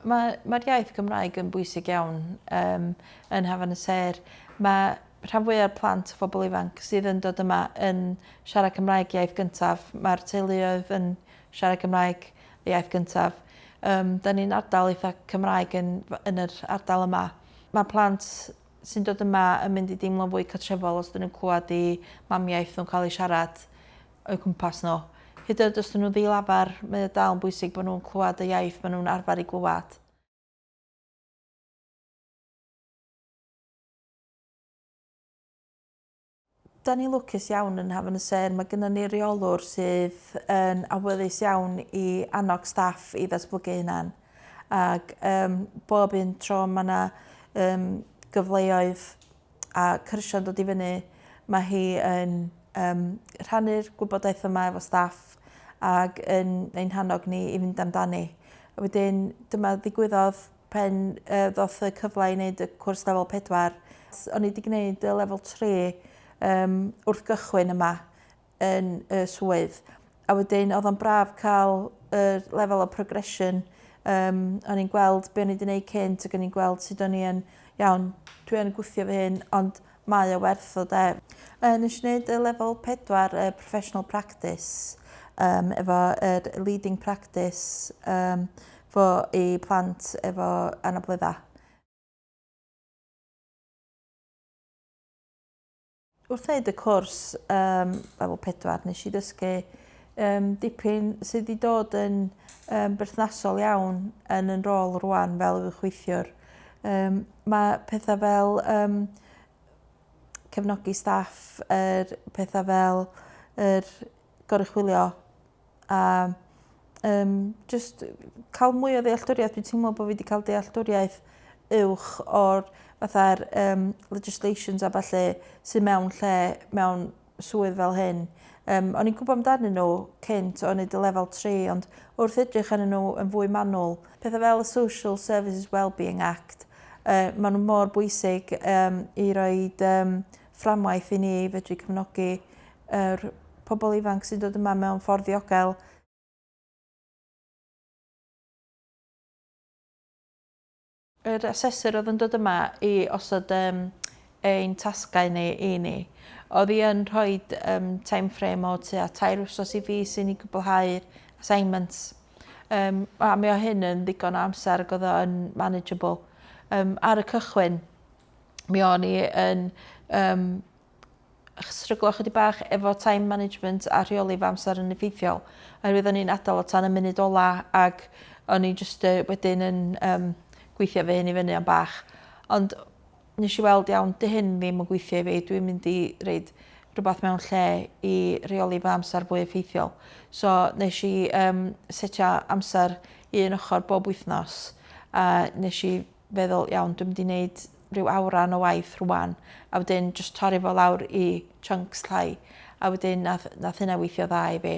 Mae, mae'r iaith Gymraeg yn bwysig iawn um, yn Hafan y Sêr. Mae rhan fwyaf o'r plant a phobl ifanc sydd yn dod yma yn siarad Cymraeg iaith gyntaf. Mae'r teuluoedd yn siarad Cymraeg iaith gyntaf. Um, da ni'n ardal eitha Cymraeg yn, yn yr ardal yma. Mae plant sy'n dod yma yn mynd i deimlo'n fwy cartrefol os dyn nhw'n clywed eu mamiaith nhw'n cael ei siarad o'u cwmpas nhw. Hyd yn oed os dyn nhw'n ddi-lafar, mae o dal yn bwysig bod nhw'n clywed y iaith maen nhw'n arfer ei glywed. Da ni'n lwcus iawn yn Hafan y Sêr, mae gennym ni reolwr sydd yn awyddus iawn i annog staff i ddatblygu hunan. Ac um, bob un tro mae yna um, gyfleoedd a cyrsiau'n dod i fyny, mae hi yn um, rhannu'r gwybodaeth yma efo staff ac yn ein hannog ni i fynd amdani. Wedyn dyma ddigwyddodd pen uh, ddoth y cyfle i wneud y cwrs lefel 4. O'n i wedi gwneud y lefel 3 um, wrth gychwyn yma yn y swydd. A wedyn oedd o'n braf cael y lefel o progression. Um, o'n i'n gweld be o'n i wedi gwneud cynt ac o'n i'n gweld sut o'n i yn, iawn, dwi yn gwthio fy hyn, ond mae o werth o de. Uh, nes i wneud y lefel 4, uh, professional practice, um, efo yr leading practice um, fo i plant efo anableddau. Wrth wneud y cwrs um, lefel 4, nes i ddysgu um, dipyn sydd wedi dod yn um, berthnasol iawn yn yn rôl rwan fel uwchweithiwr. Um, mae pethau fel um, cefnogi staff, yr pethau fel yr goruchwylio a um, just cael mwy o ddealltwriaeth. Dwi'n teimlo bod fi wedi cael dealltwriaeth uwch o'r fatha'r um, legislations a falle sydd mewn lle mewn swydd fel hyn. Um, o'n i'n gwybod amdanyn nhw cynt o'n i y lefel 3, ond wrth edrych arnyn nhw yn fwy manwl, pethau fel y Social Services Wellbeing Act, uh, maen nhw mor bwysig um, i roi um, fframwaith i ni fedru cefnogi yr pobl ifanc sy'n dod yma mewn ffordd ddiogel. Yr assessor oedd yn dod yma i osod um, ein tasgau ni i ni. Oedd hi yn rhoi um, time frame o tua tair wsos i fi sy'n i gwblhau'r assignments. Um, a mi o hyn yn ddigon o amser ac oedd o'n manageable. Um, ar y cychwyn, mi o'n i yn um, stryglo chydig bach efo time management a rheoli fy amser yn effeithiol. Oherwydd o'n i'n adael o tan y munud ola ac o'n i jyst uh, wedyn yn um, gweithio fy hyn i fyny am bach. Ond nes i weld iawn, dy hyn ddim yn gweithio i fi, dwi'n mynd i reid rhywbeth mewn lle i reoli fy amser fwy effeithiol. So nes i um, setio amser i un ochr bob wythnos a nes i feddwl, iawn, dwi'n mynd i wneud rhyw awran o waith rwan, a wedyn jyst torri fo lawr i chunks llai, a wedyn nath, nath hynna weithio dda i fi.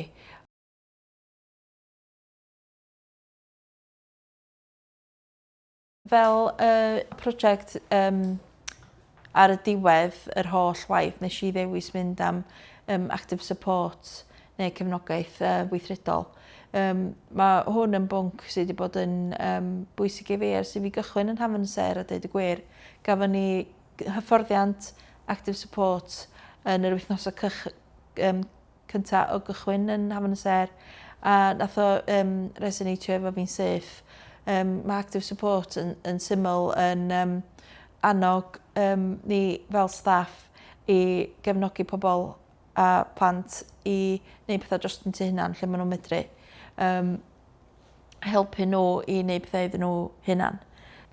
Fel y prosiect um, ar y diwedd yr holl waith, nes i ddewis mynd am um, active support neu cefnogaeth uh, weithredol. Um, mae hwn yn bwnc sydd wedi bod yn um, bwysig i fi ers i fi gychwyn yn Hafan Ser a dweud y gwir. Gafon ni hyfforddiant active support yn yr wythnosau cych, um, cyntaf o gychwyn yn Hafan y Ser a nath o um, resonatio efo fi'n syth. Um, mae active support yn, yn syml yn um, annog um, ni fel staff i gefnogi pobl a plant i wneud pethau dros eu hunan lle maen nhw'n medru. Um, helpu nhw i wneud pethau iddyn nhw hunan.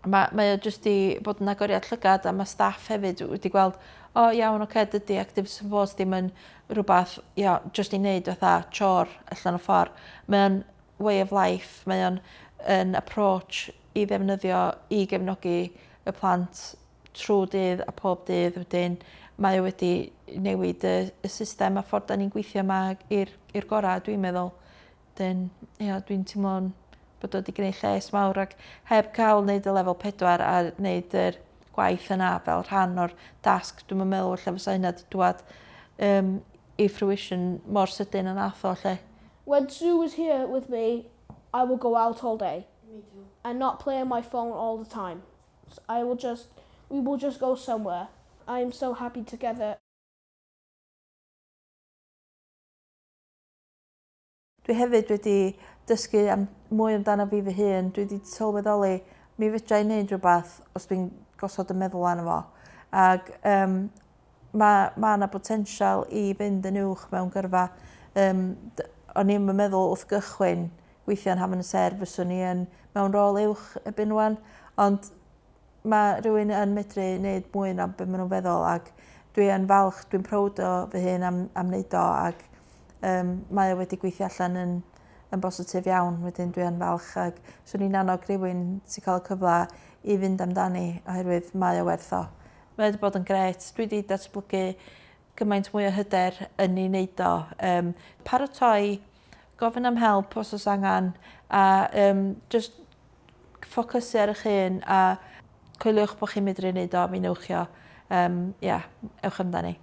Mae, mae o jyst i bod yn agoriad llygad a mae staff hefyd wedi gweld, o oh, iawn, oce, okay, dydy active support ddim yn rhywbeth, ia, jyst i wneud fatha chore allan o ffordd. Mae o'n way of life, mae o'n yn approach i ddefnyddio i gefnogi y plant trwy dydd a pob dydd wedyn mae o wedi newid y, y system a ffordd da ni'n gweithio yma i'r i'r gorau dwi'n meddwl. Dyn, ia, dwi'n teimlo'n bod o wedi gwneud lles mawr ac heb cael wneud y lefel 4 a wneud yr gwaith yna fel rhan o'r dasg, dwi'n meddwl lle fysa hynna wedi dwad um, i fruition mor sydyn yn nath o lle. When Sue was here with me, I would go out all day. Me too. And not play on my phone all the time. So I will just, we will just go somewhere. I am so happy together. Dwi hefyd wedi dysgu am mwy amdano fi fy hun. Dwi wedi sylweddoli mi fedra i wneud rhywbeth os dwi'n gosod y meddwl arno fo. Ac um, mae ma yna potensial i fynd yn uwch mewn gyrfa. Um, o'n i'm yn meddwl wrth gychwyn gweithio yn Hafan y Ser fyswn i yn mewn rôl uwch erbyn wan, ond mae rhywun yn medru wneud mwy na be maen nhw'n feddwl ac dwi yn falch, dwi'n proud o fy hun am, am wneud o ac um, mae o wedi gweithio allan yn, yn bositif iawn. Wedyn dwi yn falch ac swn i'n annog rhywun sy'n cael y cyfle i fynd amdani oherwydd mae o werth o. Mae wedi bod yn gret. Dwi wedi datblygu gymaint mwy o hyder yn ei wneud o. Um, paratoi, gofyn am help os oes angen a um, just ffocysu ar eich hun a coeliwch bod chi'n medru wneud o, mi newch chi o. Um, yeah, ewch amdani.